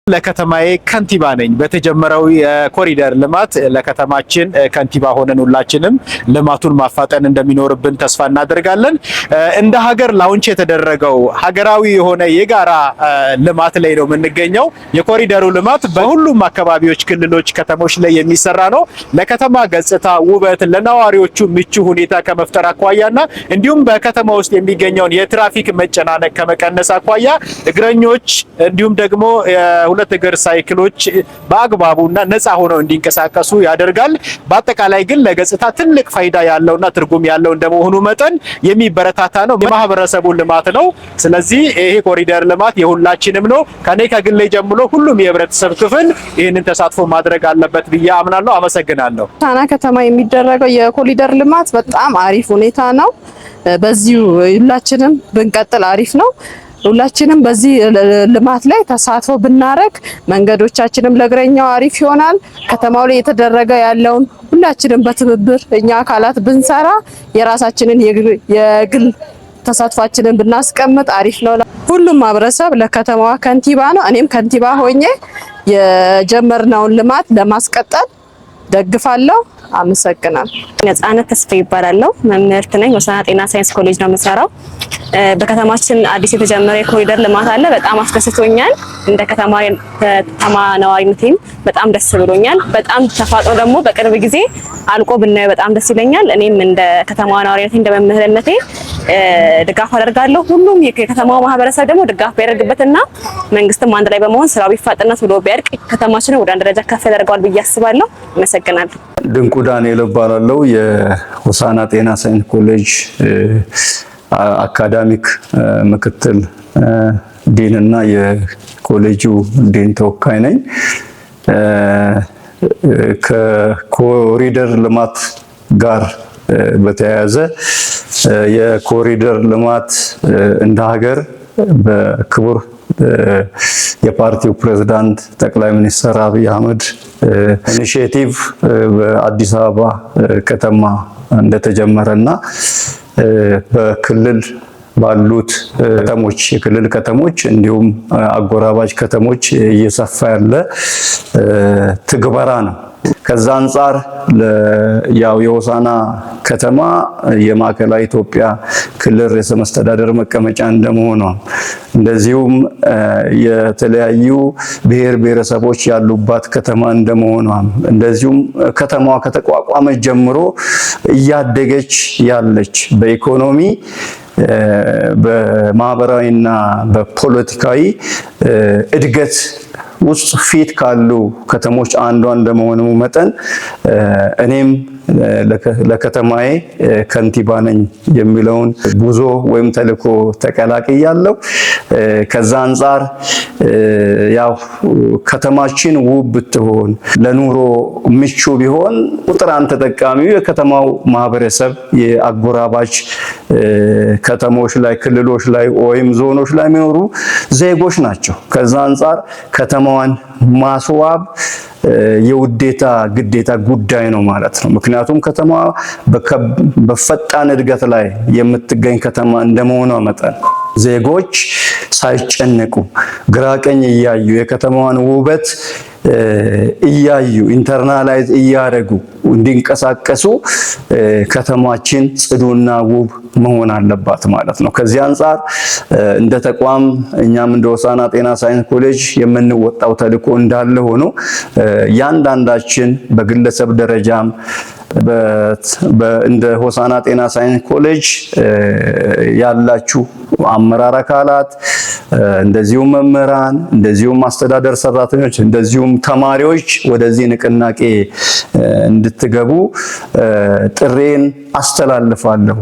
ለከተማዬ ከንቲባ ነኝ። በተጀመረው የኮሪደር ልማት ለከተማችን ከንቲባ ሆነን ሁላችንም ልማቱን ማፋጠን እንደሚኖርብን ተስፋ እናደርጋለን። እንደ ሀገር launch የተደረገው ሀገራዊ የሆነ የጋራ ልማት ላይ ነው የምንገኘው። የኮሪደሩ ልማት በሁሉም አካባቢዎች፣ ክልሎች፣ ከተሞች ላይ የሚሰራ ነው። ለከተማ ገጽታ ውበት፣ ለነዋሪዎቹ ምቹ ሁኔታ ከመፍጠር አኳያና እንዲሁም በከተማ ውስጥ የሚገኘውን የትራፊክ መጨናነቅ ከመቀነስ አኳያ እግረኞች እንዲሁም ደግሞ የሁለት እግር ሳይክሎች በአግባቡና ነፃ ሆነው እንዲንቀሳቀሱ ያደርጋል። በአጠቃላይ ግን ለገጽታ ትልቅ ፋይዳ ያለውና ትርጉም ያለው እንደመሆኑ መጠን የሚበረታታ ነው። የማህበረሰቡ ልማት ነው። ስለዚህ ይሄ ኮሪደር ልማት የሁላችንም ነው። ከኔ ከግሌ ጀምሮ ሁሉም የህብረተሰብ ክፍል ይህንን ተሳትፎ ማድረግ አለበት ብዬ አምናለሁ። አመሰግናለሁ። ሆሳዕና ከተማ የሚደረገው የኮሪደር ልማት በጣም አሪፍ ሁኔታ ነው። በዚሁ ሁላችንም ብንቀጥል አሪፍ ነው። ሁላችንም በዚህ ልማት ላይ ተሳትፎ ብናረግ መንገዶቻችንም ለእግረኛው አሪፍ ይሆናል። ከተማው ላይ የተደረገ ያለውን ሁላችንም በትብብር እኛ አካላት ብንሰራ የራሳችንን የግል ተሳትፏችንን ብናስቀምጥ አሪፍ ነው። ሁሉም ማህበረሰብ ለከተማዋ ከንቲባ ነው። እኔም ከንቲባ ሆኜ የጀመርነውን ልማት ለማስቀጠል ደግፋለሁ። አመሰግናለሁ። ነጻነት ተስፋ ይባላለሁ። መምህርት ነኝ። ሆሳዕና ጤና ሳይንስ ኮሌጅ ነው የምሰራው። በከተማችን አዲስ የተጀመረ የኮሪደር ልማት አለ። በጣም አስደስቶኛል። እንደ ከተማ ነዋሪነቴም በጣም ደስ ብሎኛል። በጣም ተፋጥኖ ደግሞ በቅርብ ጊዜ አልቆ ብናየው በጣም ደስ ይለኛል። እኔም እንደ ከተማ ነዋሪነቴ እንደ መምህርነቴ ድጋፍ አደርጋለሁ። ሁሉም የከተማው ማህበረሰብ ደግሞ ድጋፍ ቢያደርግበትና መንግስትም አንድ ላይ በመሆን ስራው ቢፋጠንና ቶሎ ቢያልቅ ከተማችንን ወደ አንድ ደረጃ ከፍ ያደርገዋል ብዬ አስባለሁ። አመሰግናለሁ። ድንቁ ዳንኤል እባላለሁ። የሆሳዕና ጤና ሳይንስ ኮሌጅ academic ምክትል ዲን እና የኮሌጁ ዲን ተወካይ ነኝ። ከኮሪደር ልማት ጋር በተያያዘ የኮሪደር ልማት እንደ ሀገር በክቡር የፓርቲው ፕሬዝዳንት ጠቅላይ ሚኒስትር አብይ አህመድ initiative በአዲስ አበባ ከተማ እንደተጀመረ እና በክልል ባሉት ከተሞች፣ የክልል ከተሞች እንዲሁም አጎራባች ከተሞች እየሰፋ ያለ ትግበራ ነው። ከዛ አንጻር ያው የሆሳዕና ከተማ የማዕከላዊ ኢትዮጵያ ክልል ርዕሰ መስተዳደር መቀመጫ እንደመሆኗ፣ እንደዚሁም የተለያዩ ብሔር ብሔረሰቦች ያሉባት ከተማ እንደመሆኗ፣ እንደዚሁም ከተማዋ ከተቋቋመች ጀምሮ እያደገች ያለች በኢኮኖሚ፣ በማህበራዊና በፖለቲካዊ እድገት ውስጥ ፊት ካሉ ከተሞች አንዷ እንደመሆኑ መጠን እኔም ለከተማዬ ከንቲባ ነኝ የሚለውን ጉዞ ወይም ተልእኮ ተቀላቅያለሁ። ከዛ አንጻር ያው ከተማችን ውብ ብትሆን፣ ለኑሮ ምቹ ቢሆን ቁጥር አንድ ተጠቃሚው የከተማው ማህበረሰብ፣ የአጎራባች ከተሞች ላይ፣ ክልሎች ላይ ወይም ዞኖች ላይ የሚኖሩ ዜጎች ናቸው። ከዛ አንጻር ከተማዋን ማስዋብ የውዴታ ግዴታ ጉዳይ ነው ማለት ነው። ምክንያቱም ከተማዋ በፈጣን እድገት ላይ የምትገኝ ከተማ እንደመሆኗ መጠን ዜጎች ሳይጨነቁ ግራ ቀኝ እያዩ፣ የከተማዋን ውበት እያዩ፣ internalize እያደረጉ እንዲንቀሳቀሱ ከተማችን ጽዱና ውብ መሆን አለባት ማለት ነው። ከዚህ አንጻር እንደ ተቋም እኛም እንደ ሆሳዕና ጤና ሳይንስ ኮሌጅ የምንወጣው ተልዕኮ እንዳለ ሆኖ እያንዳንዳችን በግለሰብ ደረጃም እንደ ሆሳዕና ጤና ሳይንስ ኮሌጅ ያላችሁ አመራር አካላት፣ እንደዚሁም መምህራን፣ እንደዚሁም አስተዳደር ሰራተኞች፣ እንደዚሁም ተማሪዎች ወደዚህ ንቅናቄ እንድትገቡ ጥሪዬን አስተላልፋለሁ።